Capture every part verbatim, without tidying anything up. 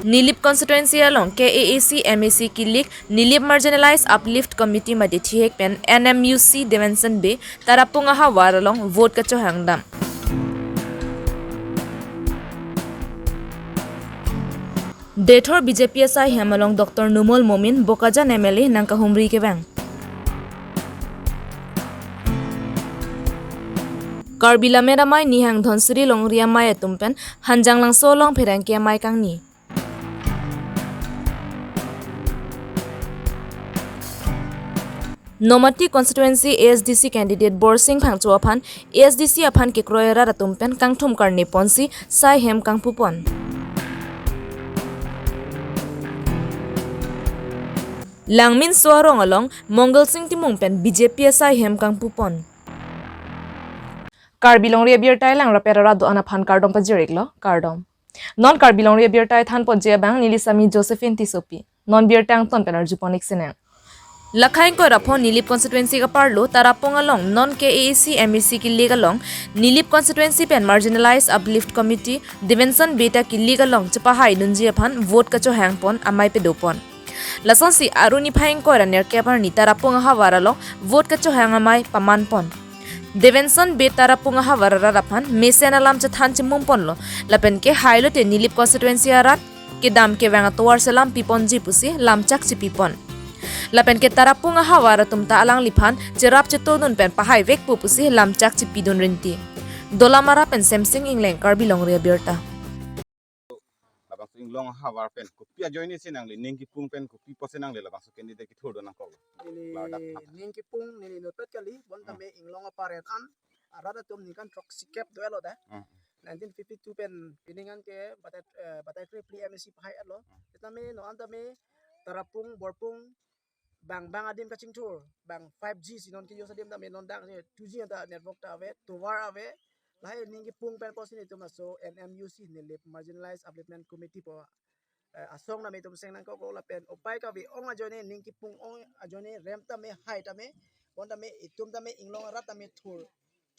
Nilip constituency along K A A C M A C kilik Nilip Marginalized Uplift Committee mate thihek pen N M U C Devenson Bey Tarapung ahavar along vote kachohang dam. Dethor B J P asai hem along Doctor Numal Momin Bokajan M L A nangkahumri kevang. Karbi Lammet Amei Nihang Dhonsiri Longri Amei atum pen Hanjanglangso along pherangke amei kangni. Nomati constituency A S D C candidate Borsing Phangcho aphan A S D C aphan kekroi arat atum pen kangthum karne ponsi sai hem kangpupon. Langminso arong along Mongal Sing Timung pen B J P asai hem kangpupon. Karbi Longri Abirta elang rapet arat do-an aphan kardom pajir-iklo, kardom. Non Karbi Longri Abirta thanponji abang neli Sami Josephine Tissopi. Non birta angton pen arjupon-ik sinang. Lakhai ingkoi ra pho Nilip constituency kaparlo Tarapung along non K A A C M A C kilik along Nilip constituency pen Marginalized Uplift Committee Devenson Bey ta kilik along chepahai dunji aphan vote kachohangpon amei pedopon. Lasonsi Aru niphai ingkoi ra nerkep arni Tarapung ahavar along vote kachohang amei pamanpon. Devenson Bey Tarapung ahavar arat aphan mesen alam chethan chemumponlo, lapen ke hailote Nilip constituency arat kedam kevang atovar selam piponji pusi lamchak chepipon. Lapen ke Tarapung ahavar atum ta alangliphan cherap chetodun pen pahaivekpo pusi lamchak chepidun rinti. Dolamara pen Semsing Engleng, Karbi Longri Abirta. Labangso inglong ahavar pen kopi ajoine si nangli ning kipung pen kopi pusi nangli labangso candidate kethurdun nangkok? Neli ladak tha tha. Ning kipung neli nutpet kali, bon Hmm. tame inglong apar an arat atum ningkan throksi kep do-etlo da. Hmm. Nineteen fifty-two pen pining an ke batai, eh, batai krepli M A C pahai-etlo. Hmm. Tame non an tame Tarapung, Borpung, bang bang adim kachingthur, bang five G si non ke-use adim tame non dak ni two G ta network ta ave, tovar ave. Lahai ning kipung pen pusi nelitum laso N M U C, Nilip Marginalized Upliftment Committee pu, eh, asong tame itum seng nangkoklo, lapen upai kave-ong ajoine, ning kipung ong ajoine rem tame hai tame, bon tame itum tame inglong arat tame thur,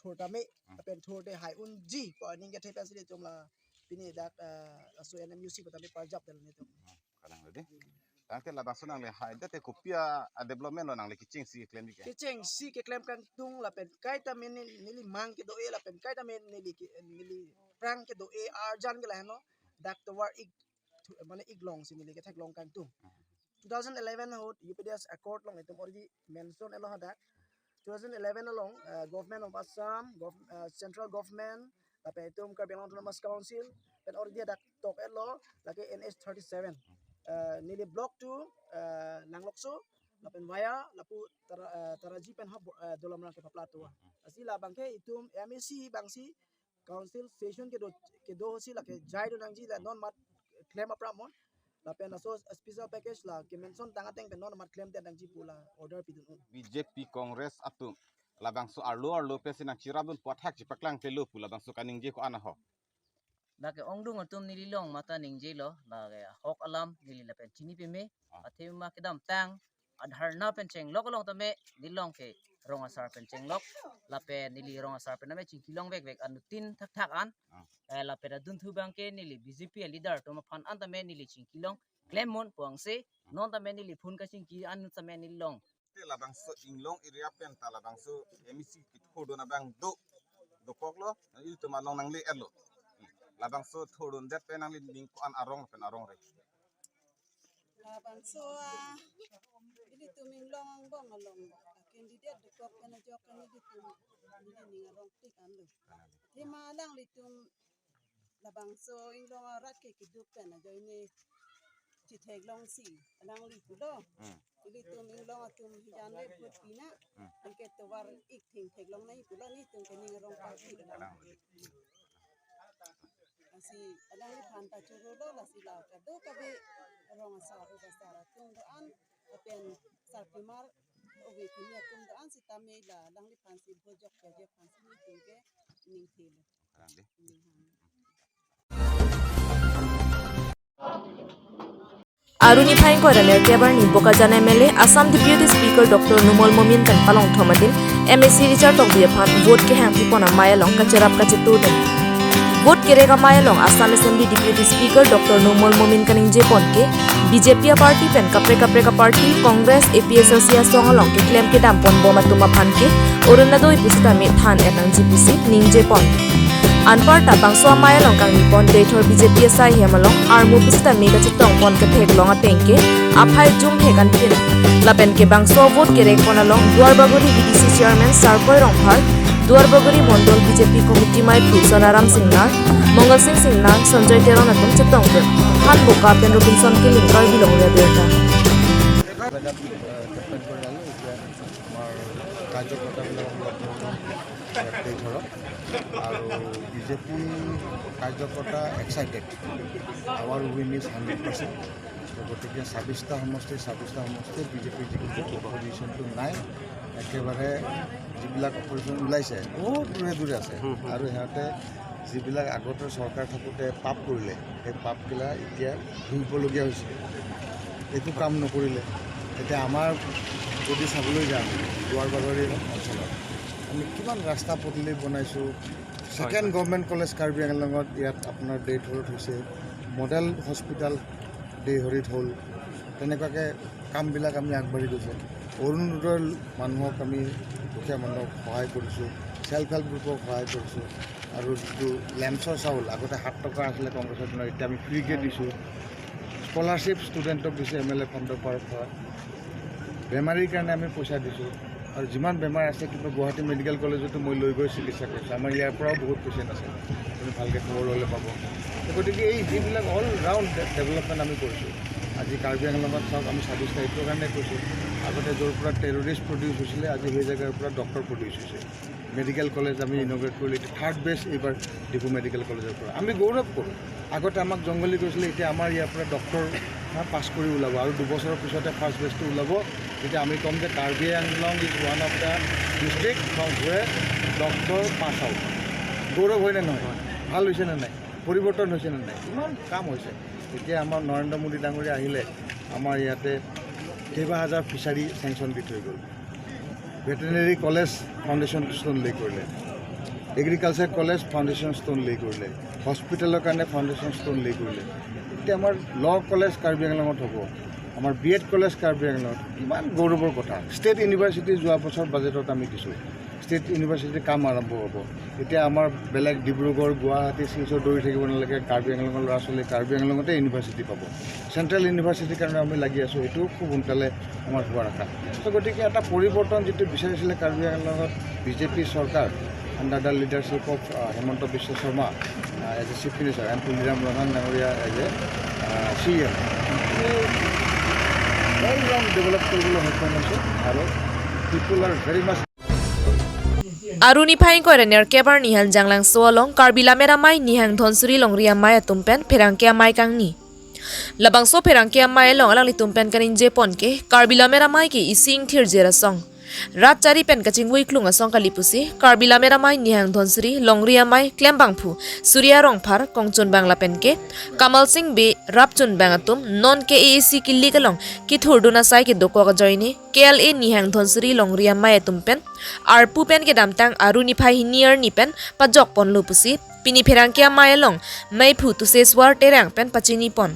thur tame, Hmm. lapen thurte hai unji pu aning kethe pensi nelitum la pini dak, eh, laso N M U C pu tame parjap del nelitum. Hmm, kalang lo dei. Tangte labangso nangli haidetde kopi a, a development lo nangli kechengsi keklem-ik ke? Kechengsi keklem kangtung lapen kaita mene neli mang kedo-e lapen kaita mene neli ke, neli prang kedo-e arjan ke lahenlo. Dak tovar ik, thu-, mane iklong si neli ketheklong kangtung. Two thousand eleven ahut U P D S Accord along itum already mention-etlo hadak. Two thousand eleven along, eh, Government of Assam, gov-, eh, Central Government, lapen itum Karbi Anglong Autonomous Council pen already hadak tok-etlo, lake N H thirty-seven. Eh, neli block two, eh, Langlokso, lapen via lapu Tara-, eh, Taraji pen ha bo-, eh, Dolamara kepapla atovar. Lasi labang ke itum M A C bangsi council session kedo, kedo si lake jaidun nangji la non mat klem aphrang mon. Lapen laso special package la kemention tang ateng pen non mat klemdet nangji pu la order pidun-un. B J P Congress atum labangso arlo arlo pensi nangcherapdun pu athak chepaklangklelo pu labangso kaningje ko-an ahok? Lake ongdung atum neli long mata ningjelo, lake ahok alam neli lapen chini peme, Ah. athema kedamtang adharna pen chenglok along tame neli long ke rong asar pen chenglok, lapen neli rong asar pen tame chingkilongvekvek anuttin thakthak an. Ah. Eh, lapen adunthu abang ke neli B J P leader atum aphan an tame neli chingkilong klem mon puangse, non tame neli phone kachingki an tame neli long. Te labangso inglong area pen ta labangso M A C kethurdun abang do, dokoklo, ilitum along nangli-etlo. Labangso thurdundet pen nangli ning ko-an arong pen arong re? Labangso, ah, ilitum inglong angbong along, ah, candidate dokok pen ajok kan ilitum, neli ning arong tik anlo. Athema alanglitum labangso inglong arat ke keduk pen ajoine chetheklongsi alangli pulo. Hmm. Ilitum inglong atum hijan le put pina, Hmm. anke tovar ik thengtheklong nangji pulo, nelitum ke ning arong party alang. Alang. Lasi alangliphan ta chorolo, lasi la kadokave rong asar, rong asar atum do-an, lapen sarpimar ove kimi atum do-an sitame la alangliphan si bojok kejek aphan si nelitum ke ningthelo. Alang dei. Ningthelo. Aru niphai ingkoi ra nerkep arni Bokajan M L A, Assam Deputy Speaker Doctor Numal Momin pen palongthom adim M A C Richard Tokbi aphan vote kehang pipon amei along kacherap kachetodun. Vote kerek amei along Assam Assembly Deputy Speaker Doctor Numal Momin kaningje pon ke, B J P a-party pen kaprek kaprek a-party, Congress, A P H L C asong along keklem kedam pon bom atum aphan ke Orunodoi pusitame than-et nangji pusi ningje pon. Anparta bangso amei along kangni pon Deithor B J P asai hem along armu pusitame kachetong pon kethek long ateng ke aphai jumhek anpin. Lapen ke bangso vote kerek pon along Duarbagori B D C Chairman Sarkoi Rongphar, Duarbagori Mondol B J P Committee meiphu Sonaram Singnar, Mongal Singh Singnar, Sanjoy Teron atum chetong pen, Thanboka pen Robinson Killing, Karbi Longri Abirta. জেগাত, আহ, কেম্পেইন কৰি আহি এতিয়া আমাৰ কাৰ্যকৰ্তাবিলাকক লগ ধৰিলোঁ, ইয়াত ধৰক। আৰু বি জে পি কাৰ্যকৰ্তা excited, our win is hundred percent. গতিকে ছাব্বিছটা সমষ্টি, ছাব্বিছটা সমষ্টি বি জে পি জিকিব, অপজিশ্যনটো নাই। একেবাৰে যিবিলাক অপজিশ্যন ওলাইছে, বহুত দূৰে দূৰে আছে। হুম, হুম। আৰু সিহঁতে যিবিলাক আগতে চৰকাৰ থাকোঁতে পাপ কৰিলে, সেই পাপবিলাক এতিয়া ভুগিবলগীয়া হৈছে। একো কাম নকৰিলে। এতিয়া আমাৰ যদি চাবলৈ যাওঁ, দুৱাৰবাগৰি অঞ্চলত আমি কিমান ৰাস্তা পদূলি বনাইছোঁ। ছেকেণ্ড হয়। গভৰ্ণমেণ্ট কলেজ কাৰ্বি আংলঙত ইয়াত আপোনাৰ দেইধৰিত হৈছে, মডেল হস্পিটেল দেইধৰিত হ'ল। তেনেকুৱাকৈ কামবিলাক আমি আগবাঢ়ি গৈছে। অৰুণোদয়ৰ মানুহক আমি, দুখীয়া মানুহক সহায় কৰিছোঁ, ছেল্ফ হেল্প গ্ৰুপক সহায় কৰিছোঁ। আৰু যিটো লেম্পছৰ চাউল, আগতে সাত টকা আছিলে কংগ্ৰেছৰ দিনত, এতিয়া আমি ফ্ৰীকৈ দিছোঁ। স্কলাৰশ্বিপ ষ্টুডেণ্টক দিছোঁ এম এল এ ফাণ্ডৰ পৰা। বেমাৰীৰ কাৰণে আমি পইচা দিছোঁ। আৰু যিমান বেমাৰ আছে, কিন্তু গুৱাহাটী মেডিকেল কলেজতো মই লৈ গৈ চিকিৎসা কৰিছোঁ। আমাৰ ইয়াৰ পৰাও বহুত পেচেণ্ট আছে, আপুনি ভালকৈ খবৰ ল'লে পাব। গতিকে এই যিবিলাক অল ৰাউণ্ড ডে-, ডেভেলপমেণ্ট আমি কৰিছোঁ, আজি কাৰ্বি আংলঙত চাওক, আমি ছাব্বিছ তাৰিখৰ কাৰণে কৈছোঁ, আগতে য'ৰ পৰা টেৰৰিষ্ট প্ৰডিউচ হৈছিলে, আজি সেই জেগাৰ পৰা ডক্টৰ প্ৰডিউচ হৈছে। মেডিকেল কলেজ আমি ইনগ্ৰেট কৰিলোঁ, এতিয়া থাৰ্ড বেচ এইবাৰ ডিফু মেডিকেল কলেজৰ পৰা। আমি গৌৰৱ কৰোঁ। আগতে আমাক জংগলী কৈছিলে, এতিয়া আমাৰ ইয়াৰ পৰা ডক্টৰ, হা, পাছ কৰি ওলাব আৰু দুবছৰৰ পিছতে ফাৰ্ষ্ট বেচটো ওলাব। তেতিয়া আমি ক'ম যে Karbi Anglong is one of the district from where doctor pass out. গৌৰৱ হয়নে নহয়? ভাল হৈছে নে নাই? পৰিৱৰ্তন হৈছে নে নাই? ইমান কাম হৈছে। এতিয়া আমাৰ নৰেন্দ্ৰ মোদী ডাঙৰীয়া আহিলে আমাৰ ইয়াতে কেইবা হাজাৰ ফিচাৰী চেংচন দি থৈ গ'ল। ভেটেৰিনেৰী কলেজ ফাউণ্ডেশ্যন ষ্ট'ন লে কৰিলে, এগ্ৰিকালচাৰ কলেজ ফাউণ্ডেশ্যন ষ্ট'ন লে কৰিলে, হস্পিটেলৰ কাৰণে ফাউণ্ডেশ্যন ষ্ট'ন লে কৰিলে। এতিয়া আমাৰ ল' কলেজ কাৰ্বি আংলঙত হ'ব, আমাৰ বি এড কলেজ কাৰ্বি আংলঙত, কিমান গৌৰৱৰ কথা। ষ্টেট ইউনিভাৰ্চিটি যোৱা বছৰ বাজেটত আমি দিছোঁ, ষ্টেট ইউনিভাৰ্চিটিৰ কাম আৰম্ভ হ'ব। এতিয়া আমাৰ বেলেগ ডিব্ৰুগড়, গুৱাহাটী, শিলচৰ দৌৰি থাকিব নালাগে, কাৰ্বি আংলঙৰ ল'ৰা ছোৱালীয়ে কাৰ্বি আংলঙতে ইউনিভাৰ্চিটি পাব। চেণ্ট্ৰেল ইউনিভাৰ্চিটিৰ কাৰণে আমি লাগি আছোঁ, এইটো খুব সোনকালে আমাৰ হোৱাৰ আশা। তো গতিকে এটা পৰিৱৰ্তন যিটো বিচাৰিছিলে কাৰ্বি আংলঙত বি জে পি চৰকাৰ, under the leadership of, ah, হিমন্ত বিশ্ব শৰ্মা, ah, as a chief minister, and Tuliram ৰংহাং ডাঙৰীয়া as a, uh, C E M, all round develop কৰিবলৈ সক্ষম হৈছে আৰু people are very much Aru niphai ingkoi ra nerkep arni han Janglangso along Karbi Lammet Amei Nihang Dhonsuri Longri Amei atum pen pherangke amei kangni. Labangso pherangke amei along alanglitum pen kaningje pon ke Karbi Lammet Amei ke isi ingthirje asong, rat chari pen kachingvui klung asong kali pusi Karbi Lammet Amei Nihang Dhonsuri Longri Amei klembangphu Surya Rongphar, kongchunbang lapen ke Kamal Singh Bey, rapchunbang atum non K A A C kilik along kithurdun asai kedokok ajoine K L A Nihang Dhonsuri Longri Amei atum pen arpu pen kedamtang Aru niphai hini arni pen pajok ponlo pusi pini pherangke amei along meiphu Tuseswar Terang pen pachini pon.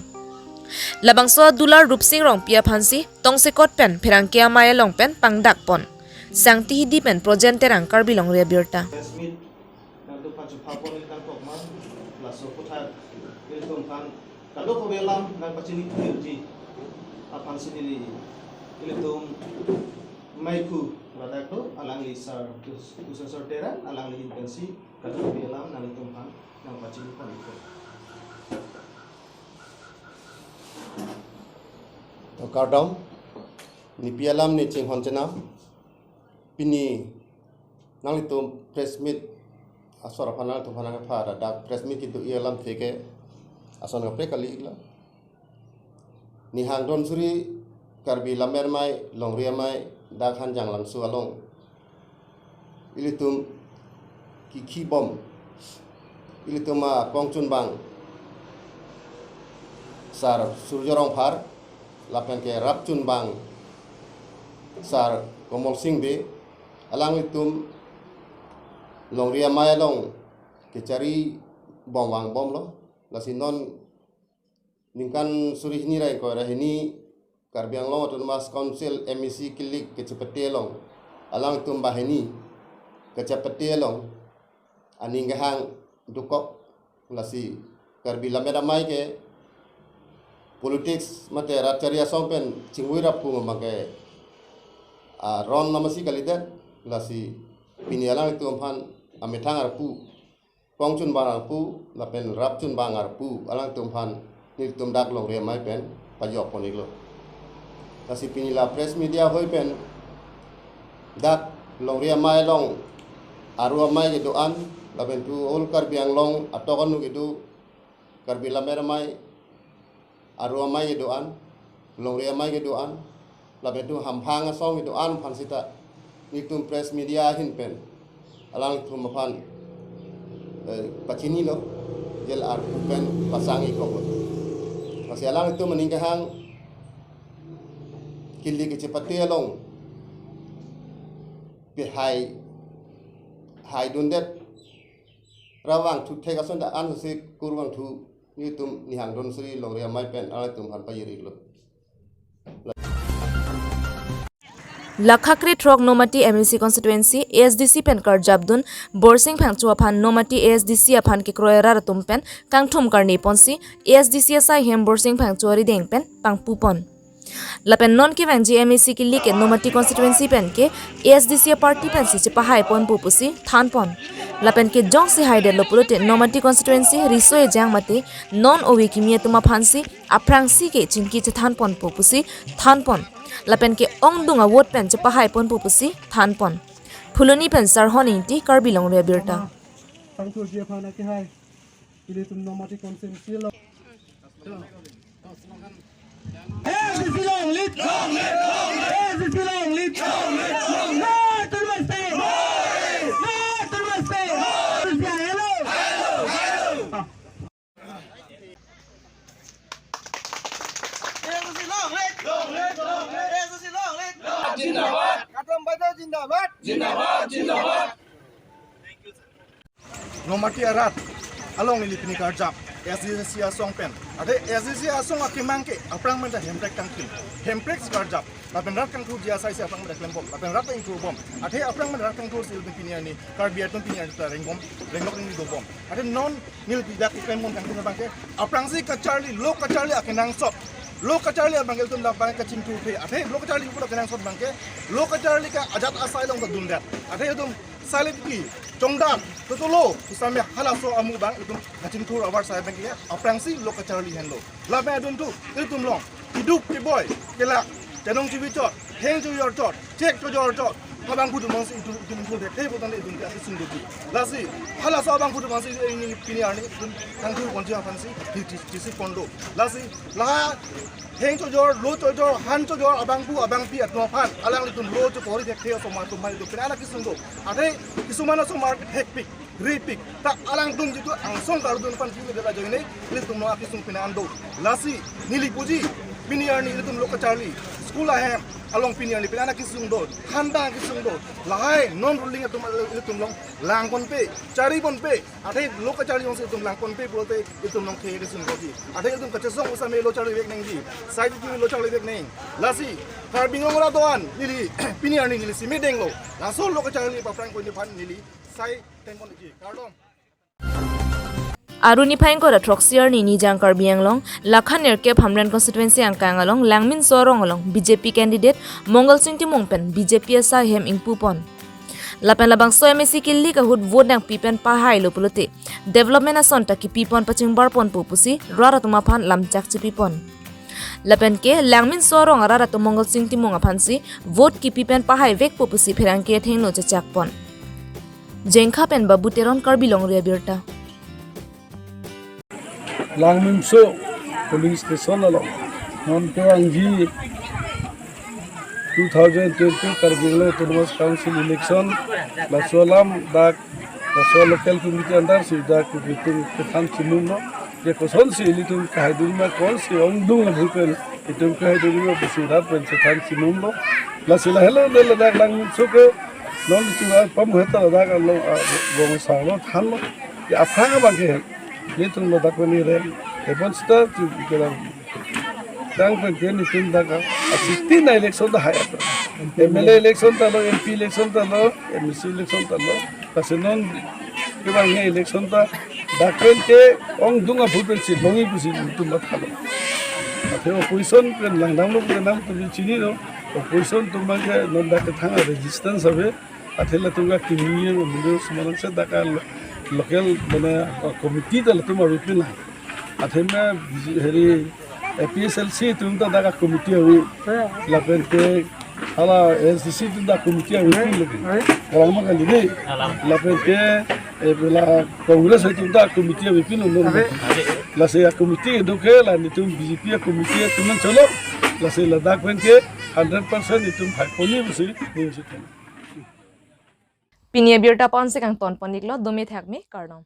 Labangso adular Rupsing Rongpi aphansi tongsekot pen pherangke amei along pen pangdak pon. Sangti Hidi pen Projen Terang, Karbi Longri Abirta. Press meet nangtum pachupha pon nangkok ma, laso aputhak ilitum aphan kadokave alam nangpachini thirty aphansi neli ilitum meiphu ladak do, alangli Sir Tus-, Tuseswar Terang, alangli ahin pensi kadokave alam nanglitum aphan nangpachini pon ikko. To kardom, nepi alam ne chinghon chenam. Pini nanglitum press meet asor aphan nanglitum aphan nangkepha dak press meet kedo-i alamthe ke ason kaprek kali iklo. Nihang Dhonsuri Karbi Lammet Amei Longri Amei dak han Janglangso along ilitum kikhi bom, ilitum akongchunbang Sir Surya Rongphar lapen ke rapchunbang Sir Kamal Singh Bey, alanglitum Longri Amei along kechari bom vangbomlo. Lasi non ningkan suri hini ra ingkoi ra hini Karbi Anglong Autonomous Council M A C kilik kechepate along, alangtum banghini kechepate along aning kehang dokok. Lasi Karbi Lammet Amei ke politics mate rat chari asong pen chingvui rap pu abang ke, ah, ron namasi kalidet. Lasi pini alangtum aphan amethang arpu, kongchun bang arpu lapen rapchun bang arpu alangtum aphan nelitum dak Longri Amei pen pajok pon-iklo. Lasi pini la press media ahoi pen dak Longri Amei along Aru Amei kedo-an lapen tu all Karbi Anglong atok anu kedo Karbi Lammet Amei, Aru Amei kedo-an, Longri Amei kedo-an, lapen tu hamphang asong kedo-an aphan seta nelitum press media ahin pen alangtum aphan, eh, pachinilo, jel arpu pen pasang-iklo. Lasi alangtum aning kehang kilik kechepate along pehai, hai dundet ra vangthu thek ason ta an si kurvangthu nelitum nihang don suri Longri Amei pen alangtum aphan pajir-iklo. Lakha kre throk Nomati M A C constituency A S D C pen karjapdun Borsing Phangcho aphan Nomati A S D C aphan kekroi arat atum pen kangthum karne ponsi A S D C asai hem Borsing Phangcho arideng pen pangpupon. Lapen non kevangji M A C kilik ke Nomati constituency pen ke A S D C party pensi chepahai ponpo pusi thanpon. Lapen ke jongsi haidetlo pulote Nomati constituency riso ejang mate non ove kimi atum aphansi aphrangsi ke chingki chethan ponpo pusi thanpon. Lapen ke ongdung a-vote pen chepahai ponpo pusi thanpon. Phuloni pen Sarhon Ingti, Karbi Longri Abirta. Tangthu ji aphan akehai. Ilitum Nomati constituency along. A S D C long live! A S D C long live! North Autonomous State! North Autonomous State! Hello! Zindabad! Katom Bajo zindabad! Zindabad! Zindabad! Nomati arat along neli pini karjap S D C asong pen. Athe S D C asong akemang ke aphrang pen ta hemprek kangkim, hemprek si karjap. Lapen rat kangthurji asai si aphrang pen klembom, lapen rat ingthurbom. Athe aphrang pen rat kangthur si pini arni Karbi atum pini arni ta rengbom, renglok rengni dobom. Athe non neli dak klembom kangthur abang ke aphrangsi kacharli, lo kacharli akenangsot, lo kacharli abang ke ilitum dak abang kachingthurthe. Athe lo kacharli pulo akenangsot abang ke, lo kacharli ke ajat asai along ta dundet. Athe ilitum silently chongdam, totolo, pusitame halaso amu abang ilitum kachingthur avarsai abang ke aphrangsi lo kacharli henlo. Lapen adunthu ilitum along keduk keboi, kelak, chenong chibi chot, heng chojor chot, chek chojor chot, abangphu atum alongsi ilitum, ilitum ingthurbom, the the pulote ilitum ke akesung doji. Lasi halaso abangphu atum alongsi pini arni ilitum kangthur ponji aphansi, ti, ti, tisi pondo. Lasi la heng chojor, lo chojor, han chojor, abangphu abangpi atum aphan alanglitum lo chokori thekthe osomar atum aphan ilitum pini arni akesung do. Athe kisuman osomar hekpik, ripik, ta alangtum jitu angsong kardun aphan jitu dela ajoine ilitum along akesung pini an do. Lasi neli puji, pini arni ilitum lo kacharli, school ahem along pini arni pini an akesung do, han abang akesung do. Lahai non ruling atum ilitum along langponpe, chariponpe, athe lo kacharli alongsi ilitum langponpe pulote ilitum along khei akesung doji. Athe ilitum kachesong usitame lo charlivek nangji, sai titi lo charlivek nang. Lasi Karbi Anglong arat do-an neli pini arni neli si medenglo. Laso lo kacharli paphrang ko-an aphan neli sai tengkon ji. Kardom. Aru niphai ingkoi ra throksi arni Nijang Karbi Anglong, Lakha nerkep Hamren constituency angkang along Langminso arong along B J P candidate Mongalsing Timung pen B J P asai hem ingpupon. Lapen labangso M A C kilik ahut vote nangpi pen pahailo pulote development ason ta kipipon pachingbarponpo pusi rat atum aphan lamchak chipipon. Lapen ke Langminso arong arat atum Mongalsing Timung aphansi vote kipi pen pahaivekpo pusi pherangke athengno chechakpon. Jengkha pen Babu Teron, Karbi Longri Abirta. Langminso polling station along non kevangji two thousand twenty Karbi Anglong Autonomous Council election, laso alam dak laso local committee under si dak ilitum kethan chinumlo. Je kosonsi ilitum kahaidun ma, kosonsi ongdung abang pen ilitum kahaidun ma pusi rat pen chethan chinumlo. Lasi lahelo ne ladak Langminso ke non ilitum apam heta ladak along, ah, bong sanglo thanlo. Ya aphrang abang ke Netum lo dak peni rem. Ebon sita tu kira. Dang pen pen netum dak a. Asiti na election ta hai ato. M L A election ta lo, M P election ta lo, M A C election ta lo. Kasi non kibang he election ta dak pen ke ongdung aphu pen si longi pusi netum mat kalo. Athe opposition pen langdam lo pen nangtum chinilo. Opposition atum abang ke non dak kethang resistance ave. Athe latum ke kimi ye mulu semarang se dak a lo-, local mane, uh, committee ta latum ave pin lang. Athe me heri A P H L C atum ta dak a committee ave. Lapen ke hala A S D C atum ta committee ave pin lagi. Kalang ma kali ni. Lapen ke, eh, bela Congress atum ta committee ave pin lo. Lasi a committee do ke la netum B J P a committee atum man cholo. Lasi ladak pen ke hundred percent netum hai poni pusi ni pusi. Pini abirta ponsi kangton pon-iklo, dome thakme, kardom.